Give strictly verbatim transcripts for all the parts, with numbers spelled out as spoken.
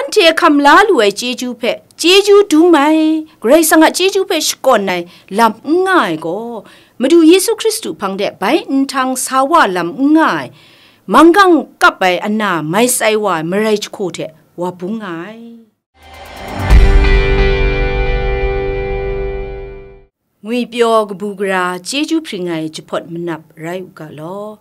Anhte hkam la lu ai chyeju hpe chyeju dum ai, Karai Kasang a chyeju hpe shakawn ai lam n nga ai gaw, Madu Yesu Hkristu hpang de bai nhtang sa wa lam n nga ai, manggang kap ai ana mai tsai wa ai marai jahku hte wa bung nga ai. Ngwipyaw kabu gara chyeju hpring ai jahpawt manap rai u ga law.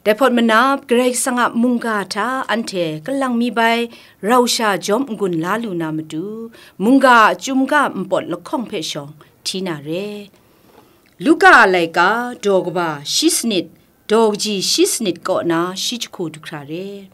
Dai hpawt manap, Karai Kasang a mungga hta anhte kalang mi bai rau sha jawm n-gun la lu na matu, mungga a chyum ga npawt lahkawng hpe shawng hti na re. Luka a laika daw kaba shi sanit, daw kaji shi sanit kaw na shi jahku du hkra re.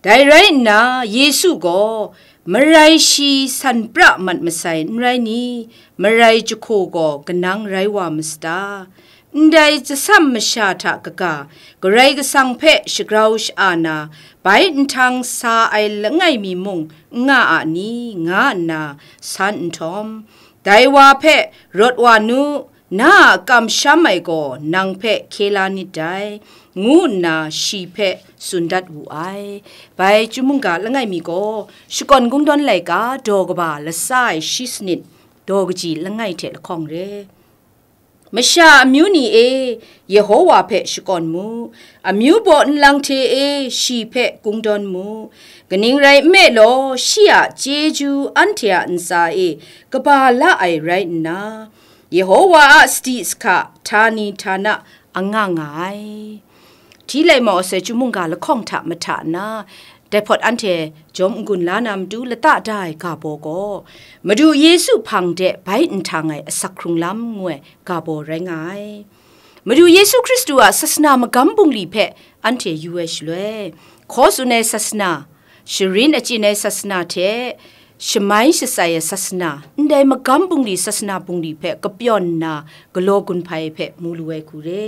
Dai rai nna, Yesu gaw, "Marai shi san pra mat masai n rai ni? Marai jahku gaw kanang rai wa ma sata? Ndai tsasam masha hta kaga, Karai Kasang hpe shagrau sha-a na, bai nhtang sa ai langai mi mung n nga a ni?" nga nna san nhtawm, dai wa hpe, "Rawt wa nu, na a kamsham ai gaw nang hpe hkye la nit dai," ngu nna shi hpe tsun dat wu ai. Bai chyum mungga langai mi gaw, Shakawn Kungdawn laika daw kaba lasa ai shi sanit, daw kaji langai hte lahkawng re. Masha amyu ni e, Yehowa hpe shakawn mu, amyu baw nlang hte e, shi hpe kungdawn mu. Kaning rai nme law, shi a chyeju anhte a ntsa e kaba la ai rai nna, Yehowa a sadi sahka htani htana anga nga ai. Hti laima asai chyum mungga lahkawng hta mahta nna, dai hpawt anhte jawm n-gun la na matu lata da ai ga baw gaw, Madu Yesu hpang de bai nhtang ai asak hkrung lam ngu ai ga baw rai nga ai. Madu Yesu Hkristu a sasana magam bungli hpe anhte yu ai shaloi, hkaw tsun ai sasana, sharin achyin ai sasana hte shamai shatsai ai sasana, ndai magam bungli sasana bungli hpe kapyawn nna galaw gun hpai hpe mu lu ai hku re.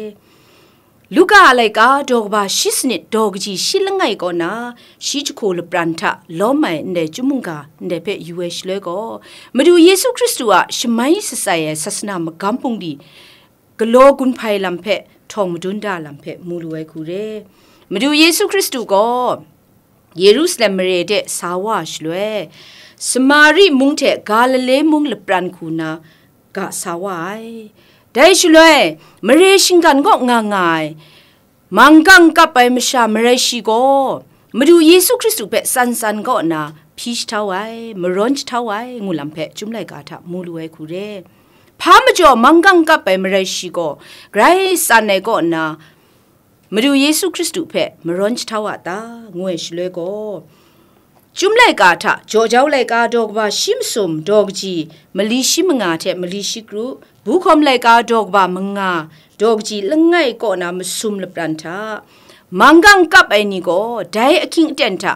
Luka a laika daw kaba shi sanit daw kaji shi langai kaw na, shi jahku lapran hta lawm ai ndai chyum mungga ndai hpe yu ai shaloi gaw, Madu Yesu Hkristu a shamai shatsai ai sasana magam bungli galaw gun hpai lam hpe htawng madun da lam hpe mu lu ai hku re. Madu Yesu Hkristu gaw Yerusalem mare de sa wa shaloi, Samari mung hte Galile mung lapran hku na ga sa wa ai. Dai shaloi, mare shinggan kaw nga nga ai, manggang kap ai masha marai shi gaw, Madu Yesu Hkristu hpe tsan tsan kaw na hpyi jahtau ai, marawn jahtau ai, ngu lam hpe Chyum laika hta mu lu ai hku re. Hpa majaw manggang kap ai marai shi gaw, grai tsan ai kaw na, Madu Yesu Hkristu hpe marawn jahtau a ta, ngu ai shaloi gaw, Chyum laika hta, Jaw jau laika daw kaba shi masum, daw kaji mali shi manga hte mali shi kru, Buhkawm laika daw kaba manga, daw kaji langai kaw na masum lapran hta, manggang kap ai ni gaw dai ahkying aten hta,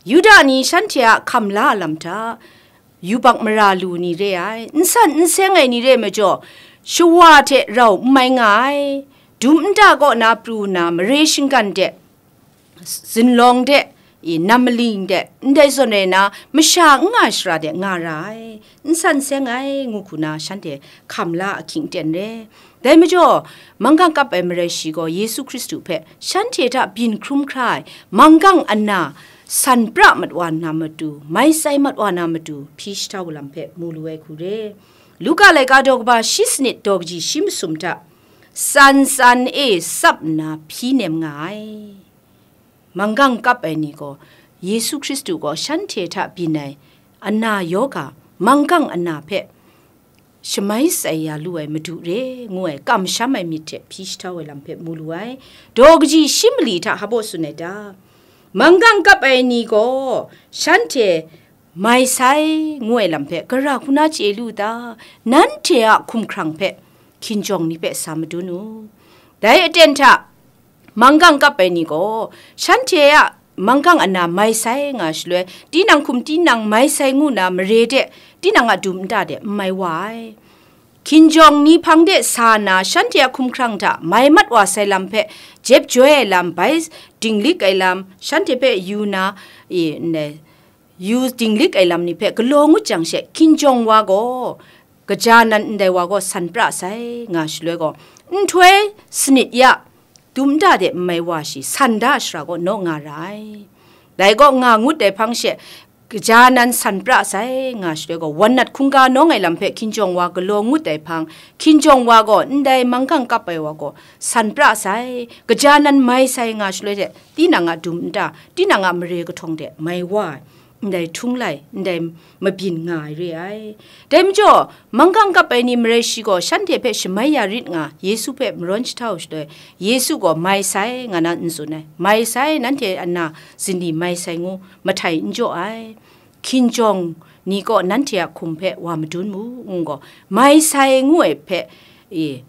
Yuda ni shanhte a hkam la a lam hta, yubak mara lu ni re ai, nsan nseng ai ni re majaw, shawa hte rau n mai nga ai, dum nta kaw na pru nna mare shinggan de, zunlawng de, i, nam maling de, ndai zawn rai na, masha n nga shara de nga ra ai, nsan seng ai, ngu hku na shanhte hkam la ahkying aten re. Dai majaw, manggang kap ai marai shi gaw Yesu Hkristu hpe shanhte hta byin hkrum hkra ai, manggang ana san pra mat wa na matu, mai tsai mat wa na matu, hpyi jahtau lam hpe mu lu ai hku re. Luka laika daw kaba shi sanit daw kaji shi masum hta, tsan tsan e tsap nna hpyi nem nga ai. Manggang kap ai ni gaw, Yesu Hkristu gaw shanhte hta byin ai ana yawga, manggang ana hpe shamai shatsai ya lu ai Madu re, ngu ai kamsham ai myit hte hpyi jahtau ai lam hpe mu lu ai. Daw kaji shi mali hta hpa baw tsun ai ta? Manggang kap ai ni gaw shanhte mai sai, ngu ai lam hpe gara hku na chye lu ta? Nanhte a hkumhkrang hpe hkinjawng ni hpe sa madun u. Dai aten hta, manggang kap ai ni gaw, shanhte a manggang ana mai sai nga shaloi, tinang hkum tinang mai sai ngu na mare de, tinang a dum nta de n mai wa ai. Hkinjawng ni hpang de sa na, shanhte a hkumhkrang hta mai mat wa sai lam hpe jep joi ai lam, bai dinglik ai lam, shanhte hpe yu na, i, ndai, yu dinglik ai lam ni hpe galaw ngut jang she, hkinjawng wa gaw, kaja nan ndai wa gaw san pra sai, nga shaloi gaw, nhtoi sanit ya, dum nta de n mai wa shi, san da shara gaw naw nga ra ai. Dai gaw nga ngut ai hpang she, Kaja nan san pra sai nga shaloi gaw, wan nat hkungga nawng ai lam hpe hkinjawng wa galaw ngut ai hpang, hkinjawng wa gaw ndai manggang kap ai wa gaw san pra sai, kaja nan mai sai nga shaloi hte, tinang a dum nta, tinang a mare kahtawng hte mai wa ai, ndai htung lai, ndai mabyin nga ai re ai. Dai majaw, manggang kap ai ni marai shi gaw shanhte hpe shamai ya rit nga, Yesu hpe marawn jahtau shaloi, Yesu gaw mai sai nga na n tsun ai, mai sai, nanhte a na zingli mai sai ngu mahtai n jaw ai. Hkinjawng ni gaw nanhte a hkum hpe wa madun mu, ngu gaw, mai sai ngu ai hpe, e,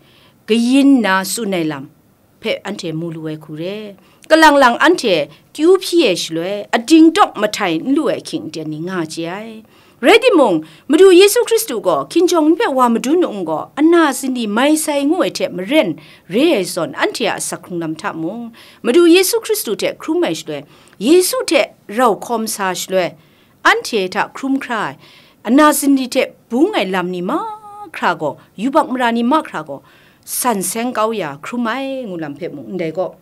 kayin nna tsun ai lam hpe anhte mu lu ai hku re. Kalang lang anhte kyu hpyi ai shaloi, ading tawk mahtai n lu ai ahkying aten ni nga chye ai. Rai timung, Madu Yesu Hkristu gaw hkinjawng ni hpe wa madun nu n gaw, ana zingli mai sai ngu ai hte maren re ai zawn, anhte a asak hkrung lam hta mung, Madu Yesu Hkristu hte hkrum ai shaloi, Yesu hte rau hkawm sa shaloi, anhte hta hkrum hkra ai, ana zingli hte bung ai lam ni mahkra gaw, yubak mara ni mahkra gaw, san seng kau ya hkrum ai, ngu lam hpe mung ndai gaw,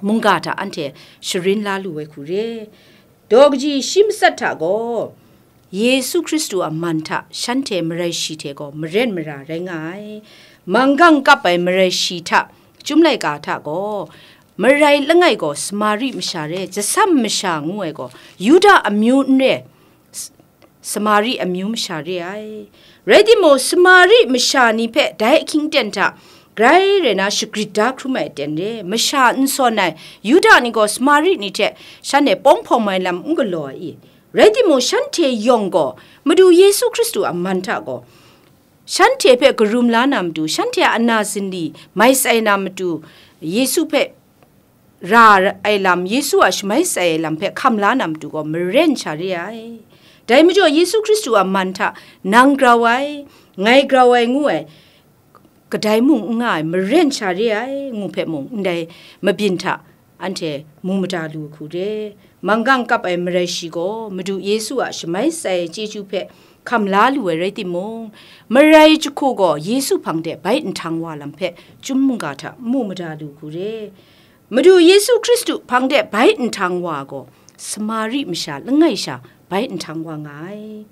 mungga hta anhte sharin la lu ai hku re. Daw kaji shi matsat hta gaw, Yesu Hkristu a man hta shanhte marai shi hte gaw maren mara rai nga ai. Manggang kap ai marai shi hta, Chyum laika hta gaw, marai langai gaw Samari masha re, jasam masha ngu ai gaw, Yuda amyu n re, S-, Samari amyu masha re ai. Rai timung, Samari masha ni hpe dai ahkying aten hta grai rai na shagrit da hkrum ai aten re, masha n sawn ai Yuda ni gaw Samari ni hte shanhte pawng hpawng mai lam n galaw ai i? Rai timung, shanhte yawng gaw Madu Yesu Hkristu a man hta gaw, shanhte hpe karum la na matu, shanhte a ana zingli mai tsai na matu, Yesu hpe ra ai lam, Yesu a shamai tsai ai lam hpe hkam la na matu gaw, maren sha re ai. Dai majaw, Yesu Hkristu a man hta nang grau ai, ngai grau ai ngu ai, kadai mung n nga ai, maren sha re ai, ngu hpe mung ndai mabyin hta anhte mu mada lu hku re. Manggang kap ai marai shi gaw Madu Yesu a shamai tsai ai chyeju hpe hkam la lu ai rai timung, marai jahku gaw Yesu hpang de bai nhtang wa lam hpe Chyum mungga hta mu mada lu hku re. Madu Yesu Hkristu hpang de bai nhtang wa gaw Samari masha langai sha bai nhtang wa nga ai.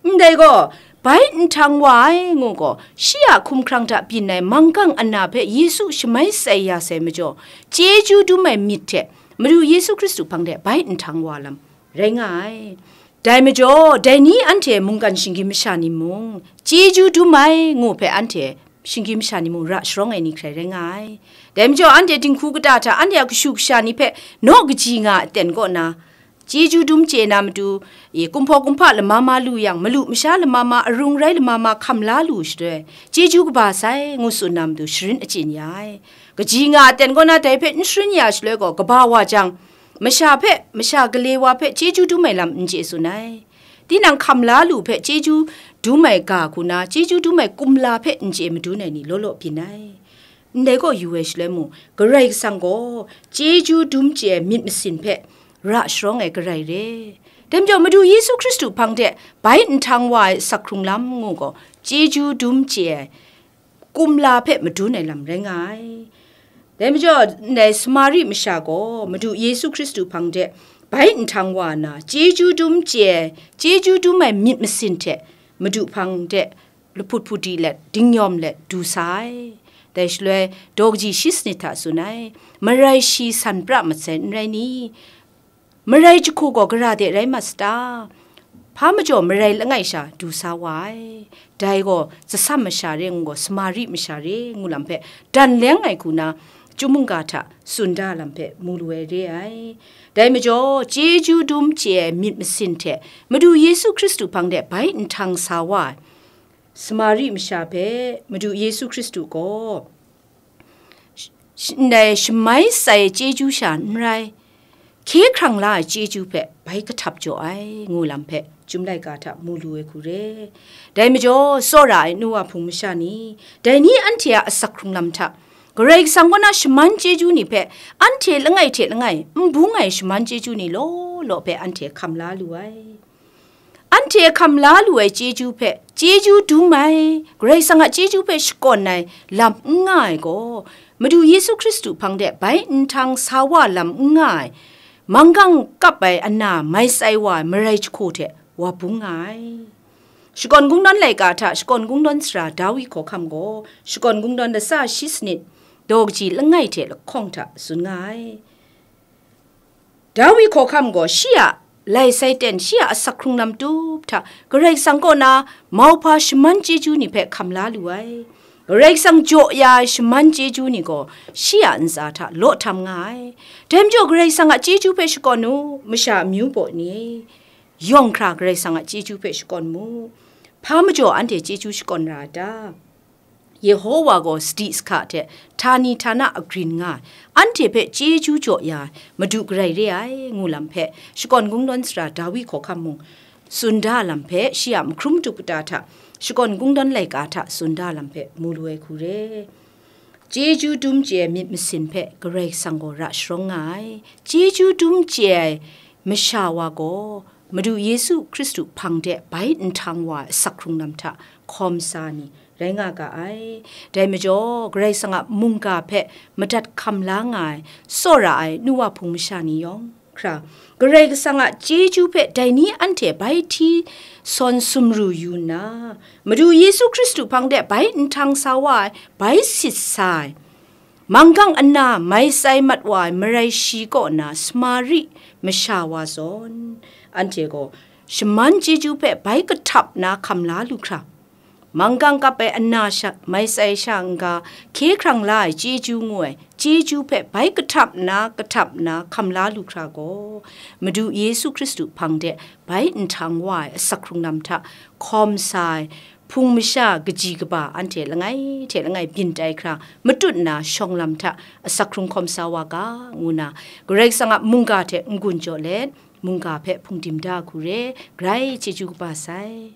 Ndai gaw, bai nhtang wa ai ngu gaw, shi a hkumhkrang hta byin ai manggang ana hpe Yesu shamai tsai ya sai majaw, chyeju dum ai myit hte Madu Yesu Hkristu hpang de bai nhtang wa lam rai nga ai. Dai majaw, dai ni anhte mungkan shinggyim masha ni mung, chyeju dum ai ngu hpe anhte shinggyim masha ni mung ra sharawng ai ni hkrai rai nga ai. Dai majaw, anhte dinghku kata hta anhte a kashu kasha ni hpe naw kaji nga ai aten kaw na, chyeju dum chye na matu, e, kumhpaw kumhpa lama ma lu yang, malu masha lama ma, arung rai lama ma hkam la lu shaloi, chyeju kaba sai, ngu tsun na matu sharin achyin ya ai. Kaji nga ai aten kaw na dai hpe n sharin ya shaloi gaw, kaba wa jang, masha hpe, masha gale wa hpe chyeju dum ai lam n chye tsun ai. Tinang hkam la lu hpe chyeju dum ai ga hku na, chyeju dum ai kumla hpe n chye madun ai ni law law byin ai. Ndai gaw yu ai shaloi mung, Karai Kasang gaw chyeju dum chye ai myit masin hpe ra sharawng ai Karai re. Dai majaw, Madu Yesu Hkristu hpang de bai nhtang wa ai asak hkrung lam ngu gaw, chyeju dum chye ai kumla hpe madun ai lam rai nga ai. Dai majaw, ndai Samari masha gaw Madu Yesu Hkristu hpang de bai nhtang wa nna, chyeju dum chye ai, chyeju dum ai myit masin hte Madu hpang de lahput hpudi let, dingyawm let du sa ai. Dai shaloi, daw kaji shi sanit hta tsun ai, marai shi san pra mat sai, n rai ni? Marai jahku gaw gara de rai mat sata? Hpa majaw marai langai sha du sa wa ai. Dai gaw, zatsam masha re ngu gaw, Samari masha re ngu lam hpe dan leng ai hku na, Chyum mungga hta tsun da lam hpe mu lu ai re ai. Dai majaw, chyeju dum chye ai myit masin hte Madu Yesu Hkristu hpang de bai nhtang sa wa ai Samari masha hpe Madu Yesu Hkristu gaw, sh-, sh-, ndai shamai tsai ai chyeju sha n rai, hkye hkrang la ai chyeju hpe bai kahtap jaw ai, ngu lam hpe Chyum laika hta mu lu ai hku re. Dai majaw, tsawra ai nu wa hpung masha ni, dai ni anhte a asak hkrung lam hta, Karai Kasang kaw na shaman chyeju ni hpe anhte langai hte langai n bung ai shaman chyeju ni law law hpe anhte hkam la lu ai. Anhte hkam la lu ai chyeju hpe, chyeju dum ai, Karai Kasang a chyeju hpe shakawn ai lam n nga ai gaw, Madu Yesu Hkristu hpang de bai nhtang sa wa lam n nga ai, manggang kap ai ana mai tsai wa ai marai jahku hte wa bung nga ai. Shakawn Kungdawn laika hta Shakawn Kungdawn sara Dawi Hkawhkam gaw Shakawn Kungdawn lasa shi sanit daw kaji langai hte lahkawng hta tsun nga ai. Dawi Hkawhkam gaw shi a lai sai ten, shi a asak hkrung lam tup hta Karai Kasang kaw na mauhpa shaman chyeju ni hpe hkam la lu ai. Karai Kasang jaw ya ai shaman chyeju ni gaw shi a ntsa hta law htam nga ai. Dai majaw Karai Kasang a chyeju hpe shakawn u, masha amyu baw ni e. Yawng hkra Karai Kasang a chyeju hpe shakawn mu. Hpa majaw anhte chyeju shakawn ra a ta? Yehowa gaw sadi sahka hte htani htana agrin nga ai, anhte hpe chyeju jaw ya ai, Madu garai re ai, ngu lam hpe, Shakawn Kungdawn sara Dawi Hkawhkam mung tsun da lam hpe, shi a mahkrum tup kata hta, Shakawn Kungdawn laika hta tsun da lam hpe, mu lu ai hku re. Chyeju dum chye ai myit masin hpe Karai Kasang gaw ra sharawng nga ai. Chyeju dum chye ai masha wa gaw Madu Yesu Hkristu hpang de bai nhtang wa ai asak hkrung lam hta hkawm sa ni rai nga ga ai. Dai majaw, Karai Kasang a mungga hpe madat hkam la nga ai, tsawra ai nu wa hpung masha ni yawng hkra, Karai Kasang a chyeju hpe dai ni anhte bai hti sawn sumru yu nna, Madu Yesu Hkristu hpang de bai nhtang sa wa ai, bai sit sa ai, manggang ana mai tsai mat wa ai marai shi kaw na Samari masha wa zawn, anhte gaw shaman chyeju hpe bai kahtap na hkam la lu hkra, manggang kap ai ana sha, mai tsai sha n-ga, hkye hkrang la ai chyeju ngu ai chyeju hpe bai kahtap na, kahtap na hkam la lu hkra gaw, Madu Yesu Hkristu hpang de bai nhtang wa ai asak hkrung lam hta hkawm sa ai hpung masha kaji kaba anhte langai hte langai byin tai hkra, matut na shawng lam hta asak hkrung hkawm sa wa ga, ngu na, Karai Kasang a mungga hte n-gun jaw let, mungga hpe hpungdim da hku re, grai chyeju kaba sai.